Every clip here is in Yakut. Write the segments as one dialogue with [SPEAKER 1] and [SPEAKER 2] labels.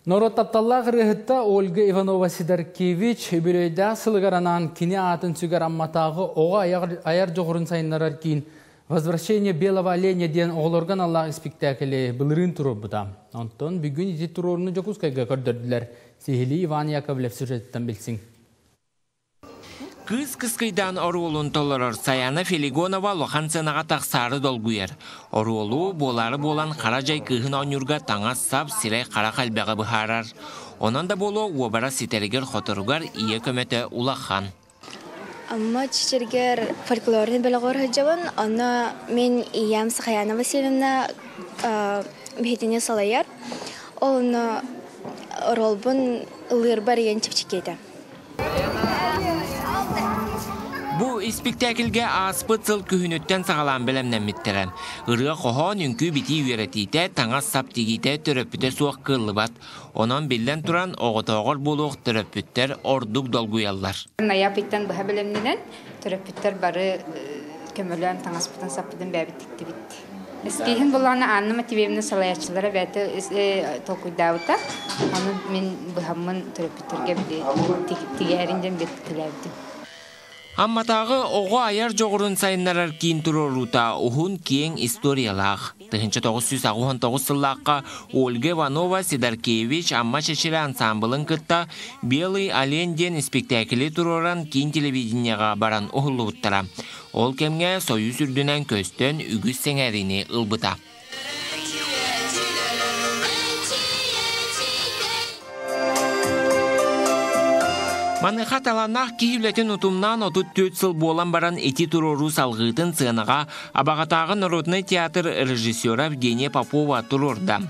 [SPEAKER 1] Норуот тапталлаах ырыаһыта Ольга Иванова Сидоркевич үбүлүөйдээх сылыгар анаан кини аатын сүгэр Амматааҕы оҕо айар дьоҕурун сайыннарар киин «Возвращение белого оленя» диэн оҕолорго аналлаах испиктээкили былырыын туруорбута. Онтон бүгүн ити туруорууну Дьокуускайга көрдөрдүлэр. Сиһилии Иван Яковлев сюжетыттан билсиҥ.
[SPEAKER 2] Кыыс кыскыйдаан оруолун толорор Саяна Филигонова улахан сыанаҕа тахсаары долгуйар. Оруолу буолаары буолан хара дьай кыыһын оонньуурга таҥас-сап, сирэй-харах элбэҕи быһаарар. Онон да буолуо уобарас ситэригэр-хоторугар ийэ көмөтө улахан.
[SPEAKER 3] Амма чэчиргэр фольклорный бөлөҕөр сылдьабын. Онно мин ийэм Сахаяна Васильевна биһитини салайар. Ол онно оруолбун ылыырбар ийэн чэпчэки этэ.
[SPEAKER 2] Бу испиктээкилгэ ааспыт сыл күһүнүттэн саҕалаан бэлэмнэммиттэрэ. Ырыа-хоһоон, үҥкүү-битии үөрэтиитэ, таҥас-сап тигиитэ төрөппүтэ суох кыаллыбат. Онон биллэн туран, оҕотооҕор буолуох төрөппүттэр ордук долгуйаллар.
[SPEAKER 4] Ноябрьтан быһа бэлэмнэнэн, төрөппүттэр бары көмөлөөн таҥаспытын-саппытын бэйэбит тиктибит. Эскиһин буллаҕына Анна Матвеевна салайааччылара бэйэтэ толкуйдаабыта. Ону мин быһаммын төрөппүттэргэ тигээрин диэн бэрткэлээбитим.
[SPEAKER 2] Амматааҕы оҕо айар дьоҕурун сайыннарар киин туруоруута уһун киэҥ историялаах. 1989 сыллаахха Ольга Иванова Сидоркевич Амма чэчирэ ансаамбылын кытта «Белый олень» диэн испиктээкили туруоран киин телевидениеҕа баран уһуллубуттара. Ол кэмҥэ Сойуус үрдүнэн көстөн үгүс сэҥээриини ылбыта. Маныаха талааннаах киһи үлэтин утумнаан 34 сыл буолан баран ити туруоруу салҕыытын сыанаҕа Абаҕатааҕы народнай театр режиссера Евгения Попова туруорда.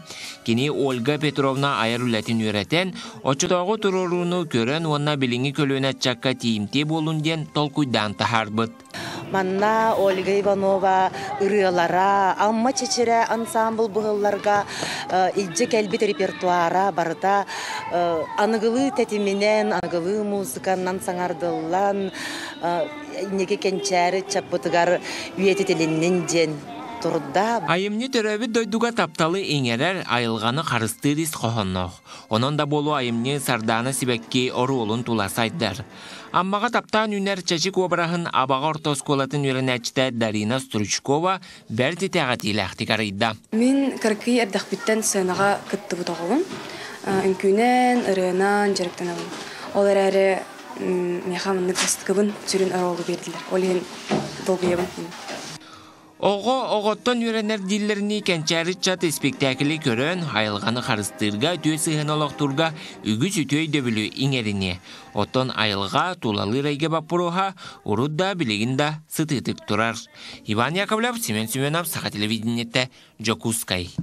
[SPEAKER 2] Кини Ольга Петровна айар үлэтин үөрэтэн, оччотооҕу туруорууну көрөн уонна билиҥҥи көлүөнэ ыччакка тиийимтиэ буоллун диэн толкуйдаан таһаарбыт.
[SPEAKER 5] Манна Ольга Иванова ырыалара, Амма чэчирэ ансаамбыл быһылларга илдьэ кэлбит репертуара барыта аныгылыы тэтиминэн, аныгылыы музыканан саҥардыллан, инники кэнчээри ыччаппытыгар үйэтитилиннин диэн турда.
[SPEAKER 2] Айымньы төрөөбүт дойдуга тапталы иҥэрэр, айылҕаны харыстыыр ис хоһоонноох. Онон да буолуо айымньы Сардаана сибэкки оруолун тула сайдар. Аммаҕа таптаан үүнэр чэчик уобараһын Абаҕа орто оскуолатын үөрэнээччитэ Дарина Стручкова бэрт итэҕэтиилээхтик арыйда.
[SPEAKER 6] Мин кыракый эрдэхпиттэн сценаҕа кыттыбыт оҕобун. Үҥкүүнэн, ырыанан дьарыктанабын. Ол эрээри миэхэ маннык бастакыбын сүрүн оруолу биэрдилэр. Ол иһин долгуйабын.
[SPEAKER 2] Оҕо оҕоттон үөрэнэр дииллэринии кэнчээри ыччат испиктээкили көрөн, айылҕаны харыстыырга, үтүө сыһыаны олохтуурга үгүс үтүө өйдөбүлү иҥэриниэ. Оттон айылҕа, тулалыыр эйгэ боппуруоһа урут да, билигин да сытыытык турар. Иван Яковлев, Семен Семенов, Саха телевидениетэ, Дьокуускай.